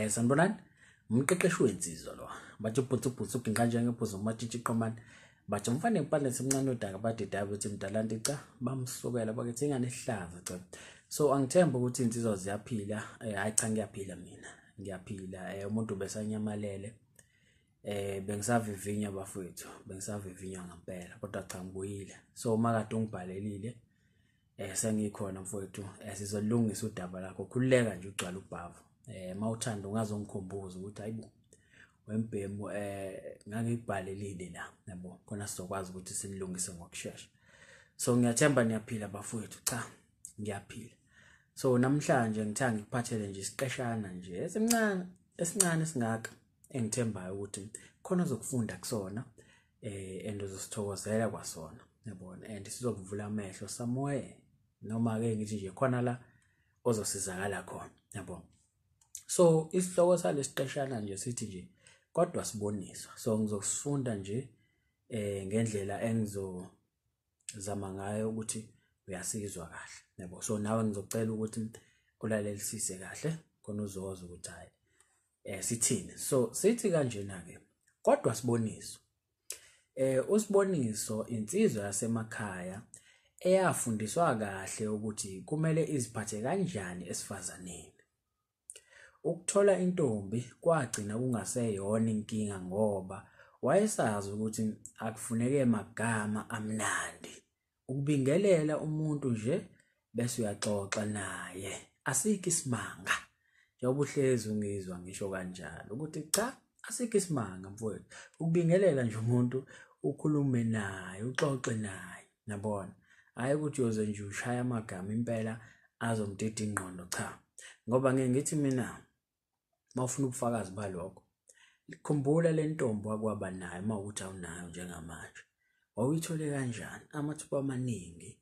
Sanibonani, umqeqeshi wensizwa lo. Bathi ubhutsu ubhutsu uginqa njengephuzu umatshitshi iqomane. Bathi umfana empandla semncane udaka badida bethi mdalanti cha bamsukela bakithi ingane ihlaza cha. So angithemba ukuthi insizwa ziyaphila. Hayi cha, ngiyaphila mina. Ngiyaphila. Umuntu besanyamalele. Bengisavivinya bafowethu, bengisavivinywa ngempela kodwa cha ngibuyile. So uma kade ungibhalelile sengikhona mfowethu, sizolungisa udaba lakho. Khululeka nje ugcwala ubhavu. Mawuthanda ungazongikhumbuza ukuthi hayibo wembhemu ngangikubhalelile la, yabo, khona sizokwazi ukuthi silungise ngokushesha. So ngiyathemba niyaphila bafowethu. Cha, ngiyaphila. So namhlanje ngithanda ngikuphathele nje isiqeshana nje esincane esincane esingaka engithembayo ukuthi khona ozokufunda kusona and uzosithokozela kwasona, yabona, and sizokuvula amehlo somewhere, noma ke ngithi nje khona la ozosizakala khona, yabo. So isihloko salesiqeshana nje sithi nje kodwa siboniswa. So ngizosifunda nje ngendlela engizozama ngayo ukuthi uyasizwa kahle, yabo. So nawe ngizocela ukuthi ulalelisise kahle khona uzozwa ukuthi hayi sithini. So sithi kanjena ke, kodwa siboniswa. Usiboniso insizwa yasemakhaya eyafundiswa kahle ukuthi kumele iziphathe kanjani esifazaneni. Ukuthola intombi kwagcina kungaseyona inkinga ngoba wayesazi ukuthi akufuneke magama amnandi. Ukubingelela umuntu nje bese uyaxoxa naye. Asikho isimanga. Njengoba uhlezi ungizwa ngisho kanjalo ukuthi cha, asikho isimanga mfowethu. Ukubingelela nje umuntu ukhulume naye, uxoxe naye, yabona. Hayi ukuthi uyoze nje ushaya amagama impela azomdida ingqondo, cha. Ngoba ngeke ngithi mina mawufuna ubufakazi balokho, khumbula le ntombi akwaba nayo mawukuthi awunayo njengamanje. Wawuyithole kanjani? Amathuba amaningi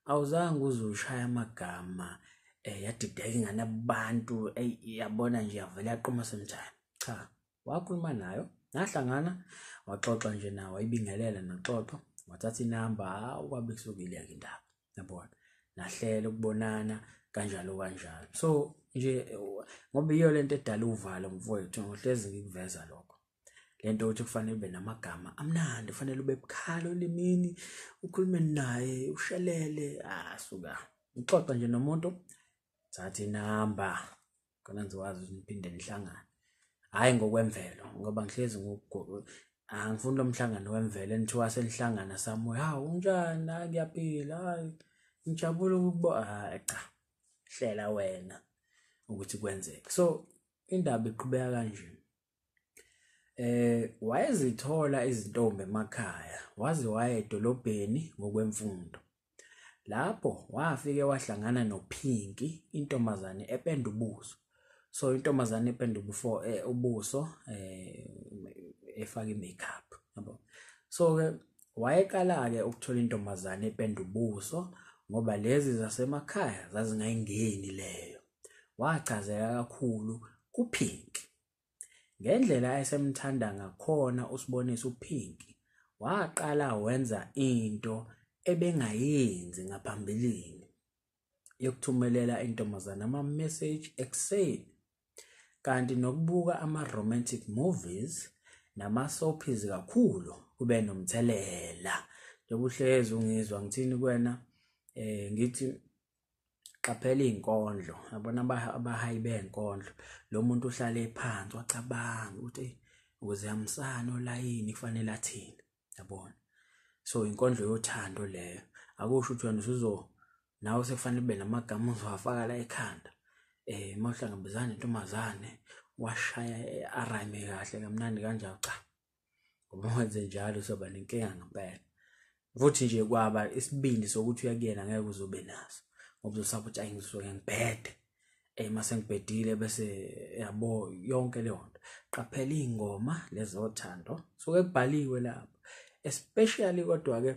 awuzange uze ushaya amagama yadideka ingane abantu, yabona nje yavele yaqhuma semthane. Cha, wakhuluma nayo, nahlangana, waxoxa nje nawe, wayibingelela naxoxa, wathatha inamba, hawu kwabe kusukile-ke indaba, yabona. Nahlela ukubonana kanjalo kanjalo. So nje ngoba iyo lento edala uvalo mfowethu, ngihlezi ngikuveza lokho. Lento ukuthi kufanele ube namagama amnandi, kufanele ube bukhali olimini, ukhulume naye, ushelele, suka. Uxoxa nje nomuntu, thatha inamba, khona nizokwazi ukuthi niphinde nihlangane. Hhayi ngokwemvelo, ngoba ngihlezi angifuni lo mhlangano wemvelo enithiwa senihlangana somewhere, hawu unjani, hayi ngiyaphila, hayi ngijabule ukukubona, hayi cha, hlela wena ukuthi kwenzeke. So indaba iqhubeka kanje. Wayezithola izintombi emakhaya, waze waya edolobheni ngokwemfundo. Lapho wafike wahlangana noPinky, intombazane ependa ubuso. So intombazane ependa ubuso efaka i-makeup, yabo. So ke wayeqala ke ukuthola intombazane ependa ubuso ngoba lezi zasemakhaya zazingayingeni leyo. Wachazeka kakhulu kuPinky. Ngendlela ayesemthanda ngakhona uSiboniso uPinky, waqala wenza into ebengayenzi ngaphambilini yokuthumelela intombazane ama-message ekuseni, kanti nokubuka ama-romantic movies nama-soapies kakhulu kube nomthelela. Njengoba uhlezi ungizwa ngithini kuwena, ngithi qaphela iy'nkondlo, yabona abahayi bey'nkondlo. Lo muntu uhlale phansi wacabanga ukuthi ukuze hambisane olayini kufanele athini, yabona. So inkondlo yothando leyo, akusho ukuthi wena usuzo nawe sekufanele ube namagama ozowafaka la ekhanda. Uma uhlangabezana nentombazane washaya arayime kahle kamnandi kanjalo, cha, ngoba wenze njalo uzoba nenkinga ngempela. Futhi nje kwaba isibindi sokuthi uya kuyena ngeke uzobe naso, ngoba uzosaba ukuthi ayi ngisuke ngibhede, mase ngibhedile bese yabo yonke leyo nto. Qaphela iy'ngoma lezothando suke kubhaliwe lapho, especially kodwa-ke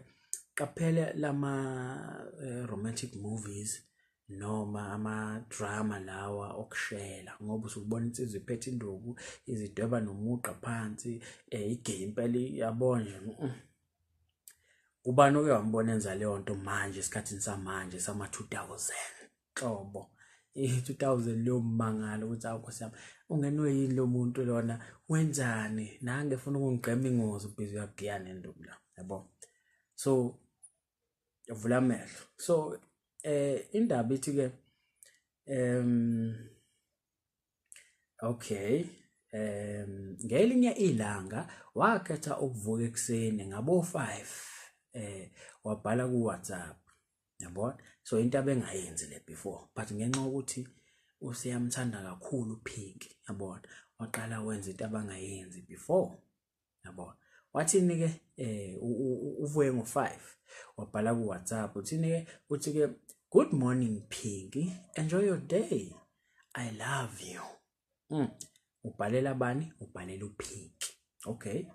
qaphela lama romantic movies noma ama-drama lawa okushela, ngoba usubona insizwa iphethe induku izidweba nomugqa phansi, igay impela, yabo nje. Ubani oke wambona enza leyo nto manje esikhathini samanje sama-2000 nhlobo? I-2000 liyomangala ukuthi awu Nkosi yami, ungenwe yini lo muntu lona, wenzani nange efuna ukungigqema ingozi, ubhizi uyagiya nenduku la, yabo. So vula amehlo. So indaba ithi ke okay, ngelinye ilanga wakhetha ukuvuka ekuseni ngabo 5, wabhala ku WhatsApp, yabona. So into abengayenzi le before, but ngenxa yokuthi useyamthanda kakhulu uPinky, yabona, waqala wenza into abangayenzi before, yabona. Wathini ke, uvuke ngo5, wabhala ku WhatsApp, uthini ke, uthi ke good morning Pinky, enjoy your day, I love you. Ubhalela bani? Ubhalela uPinky. Okay,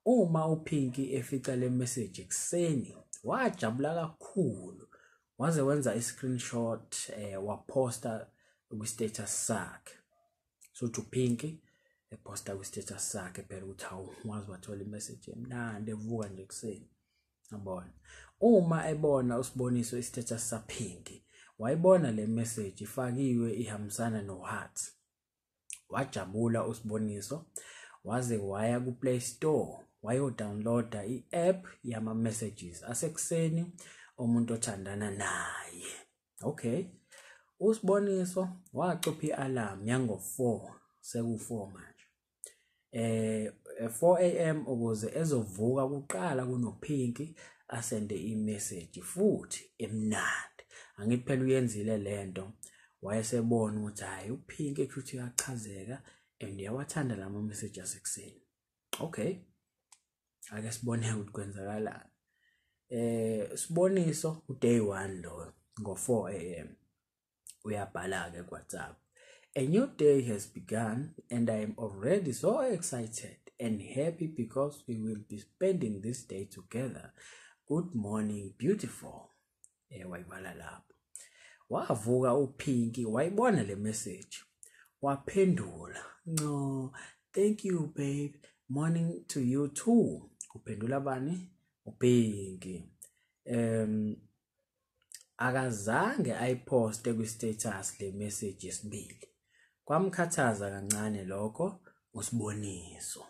uma uPinky efica le message ekuseni wajabula kakhulu, waze wenza i-screenshot, waposta kwi-status sakhe. So to Pinky eposta kwi-status sakhe phela ukuthi hawu, waze wathola i-message emnandi evuka nje ekuseni, yabona. Uma ebona uSiboniso i-status saPinky, wayibona le message ifakiwe ihambisana no-heart. Wajabula uSiboniso waze waya ku-Play Store wayodownloada i-app yama-messages asekuseni umuntu othandana naye. Okay, uSiboniso wacupha i-alarm yango-4, seku-4 manje, 4 am ukuze ezovuka kuqala kunoPinky, asende i-message futhi emnandi. Angithi phela uyenzile lento, wayesebona ukuthi hayi, uPinky kushuthi uyachazeka and uyawathanda lama message asekuseni. Okay, ake sibone ukuthi kwenzakalani. Siboniso uday 1 lo ngo 4 am uyabhala ke ku WhatsApp, "A new day has begun and I am already so excited and happy because we will be spending this day together. Good morning, beautiful." Wayibhala lapho. Wavuka uPinky wayibona le message. Waphendula, "No, thank you babe. Morning to you too." Kuphendula bani? uPinky. Akazange ayiposte kwi-status le message yesibili. Kwamkhathaza kancane lokho uSiboniso.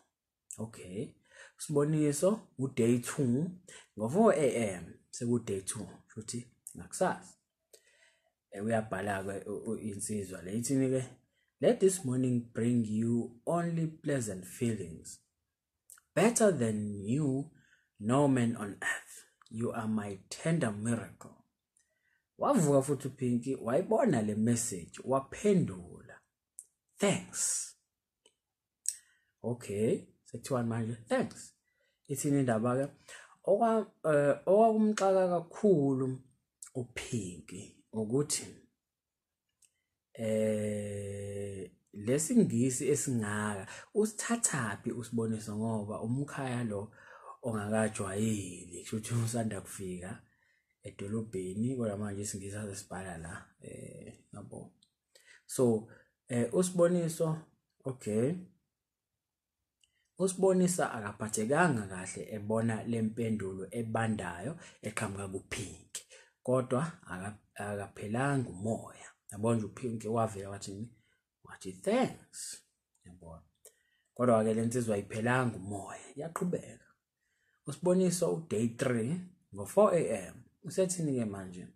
Okay. Siboniso uday 2 ngo 4 am, seku day 2 futhi ngakusasa. Uyabhala ke insizwa le, ithini ke? "Let this morning bring you only pleasant feelings. Better than you, no man on earth. You are my tender miracle." Wavuka futhi uPinky wayibona le message, waphendula, "Thanks." Okay, sekuthiwani manje? Thanks. Ithini indaba ke? Okwakumxaka kakhulu uPinky ukuthi lesingisi esingaka usithathaphi uSiboniso, ngoba umkhaya lo ongakajwayeli, kusho ukuthi usanda kufika edolobheni, kodwa manje isingisi asesibhala la, yabo. So uSiboniso, okay, uSibonisa akaphathekanga kahle ebona lempendulo ebandayo eqhamuka kuPinky, kodwa akaphelanga umoya, yabona nje. uPinky wavela wathini? Wathi thanks, yabona. Kodwa ke lensizwa ayiphelanga umoya, yaqhubeka. USiboniso uday 3 ngo 4 am usethini ke manje?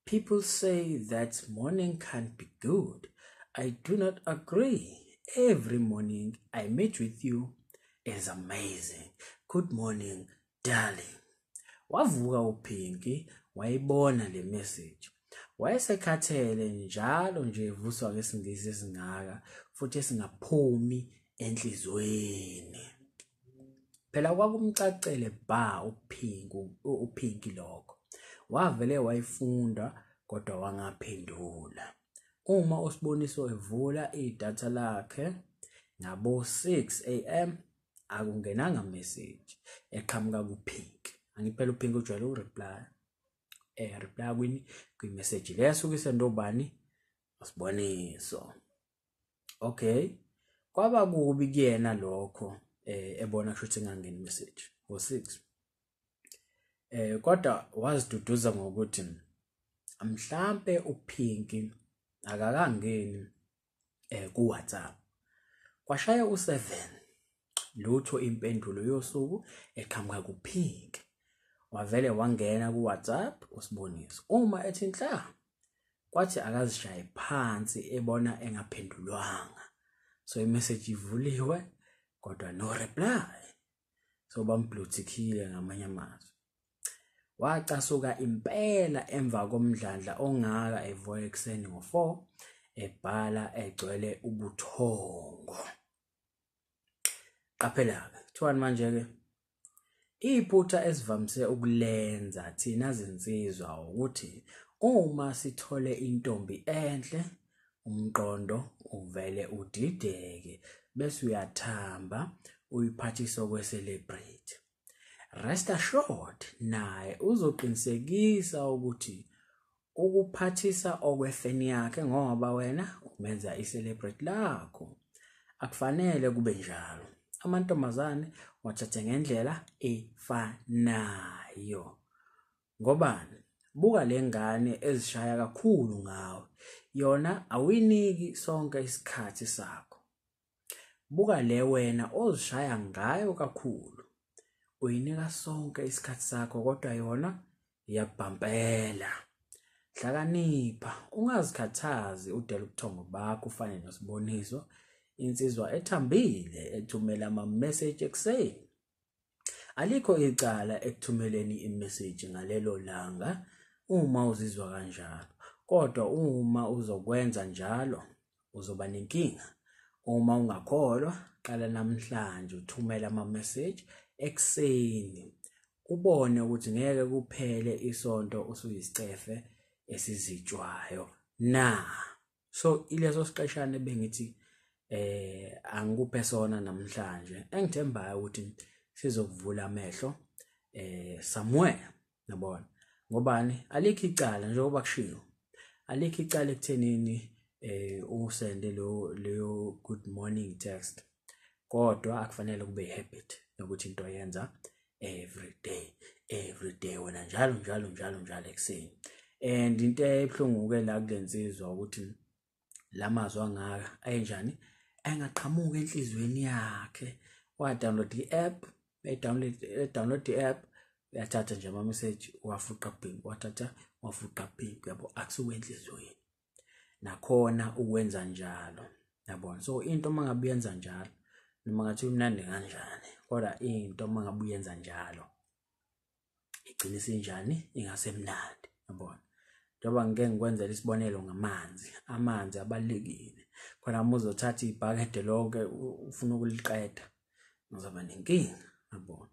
"People say that morning can't be good. I do not agree. Every morning I meet with you is amazing. Good morning, darling." Wavuka uPinky wayibona le message. Wayesekhathele njalo nje evuswa ngesingisi esingaka futhi esingaphumi enhlizweni. Phela kwakumcacele ba uPinky lokho. Wavele wayifunda kodwa wangaphendula. Uma uSiboniso evula idatha lakhe ngabo 6 am akungenanga message eqhamuka kuPinky. Angithi phela uPinky ujwayele ukureply, reply kwini? Kwi-message le yasuke isendwe ubani? USiboniso. Okay, kwaba kubi kuyena lokho, ebona kusho ingangeni message ngo6, kodwa waziduduza ngokuthi mhlambe uPinky Akakangeni ku-WhatsApp. Kwashaya u-7, lutho impendulo yosuku eqhamuka kuPinky. Wavele wangena ku-WhatsApp uSiboniso. Uma ethi nhla, kwathi akazishaye phansi ebona engaphendulwanga. So i-message ivuliwe kodwa no reply. So bambluetikhile ngamanye amazwi. Wacasuka impela emva komdlandla ongaka evuka ekuseni ngo-4 ebhala egcwele ubuthongo. Qaphela-ke, kuthiwani manje-ke? Iphutha esivamise ukulenza thina zinsizwa ukuthi uma sithole intombi enhle umqondo uvele udideke bese uyathamba uyiphathisa okwe-celebrity. Rest assured naye uzoqinisekisa ukuthi ukuphathisa okwefeni yakhe ngoba wena umenza i-celebrity lakho. Akufanele kube njalo. Amantombazane wathathe ngendlela efanayo. Ngobani? Buka le ngane ezishaya kakhulu ngawe. Yona awuyiniki sonke isikhathi sakho. Buka le wena ozishaya ngayo kakhulu. Uyinika sonke isikhathi sakho kodwa yona iyakubhampela. Hlakanipha, ungazikhathazi udele ubuthongo bakho ufane noSiboniso, insizwa ethambile ethumela ama-message ekuseni. Alikho icala ekuthumeleni i-message ngalelo langa uma uzizwa kanjalo, kodwa uma uzokwenza njalo uzoba nenkinga. Uma ungakholwa, qala namhlanje uthumele ama-message ekuseni, ubone ukuthi ngeke kuphele isonto usuyisicefe esizitshwayo na. So ileso siqeshana bengithi angikuphe sona namhlanje, engithembayo ukuthi sizokuvula amehlo somewhere, yabona. Ngobani? Alikho icala njengoba kushiwo, alikho icala ekuthenini usende leyo good morning text, kodwa akufanele kube habit nokuthi into oyenza every day, every day wena njalo njalo njalo njalo ekuseni. And into ebuhlungu-ke la kule nsizwa ukuthi lamazwi angaka ayenjani engaqhamuka enhliziyweni yakhe. Wa-download i-app, e-download i-app, uyathatha nje ama-message wafuqa Pink, wathatha wafuqa Pink, yabo, akusuke enhliziyweni. Nakhona ukwenza njalo, yabona. So into uma ngabe uyenza njalo, noma ngathi imnandi kanjani, kodwa into uma ngabe uyenza njalo igcina isinjani, ingasemnandi, yabona. Njengoba ngike ngikwenzela isibonelo ngamanzi, amanzi abalulekile. Khona uma uzothatha ibhakede lonke ufuna ukuliqeda, uzoba nenkinga, yabona.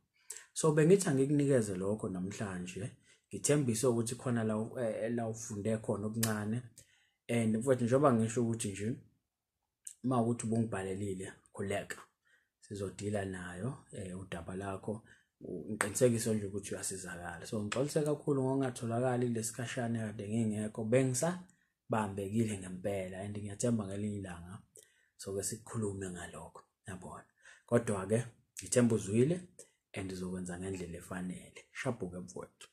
So bengithi angikunikeze lokho namhlanje, ngithembise ukuthi khona la ufunde khona okuncane. And mfowethu, njengoba ngisho ukuthi nje uma ukuthi ubungibhalelile, khuleka, sizodila nayo udaba lakho, ngiqinisekise nje ukuthi uyasizakala. So ngixolise kakhulu ngokungatholakali kulesikhashana kade ngingekho, bengisabambekile ngempela and ngiyathemba ngelinye ilanga soke sikhulume ngalokho, yabona. Kodwa-ke ngithemba uzwile and uzokwenza ngendlela efanele. Shabhuke mfowethu.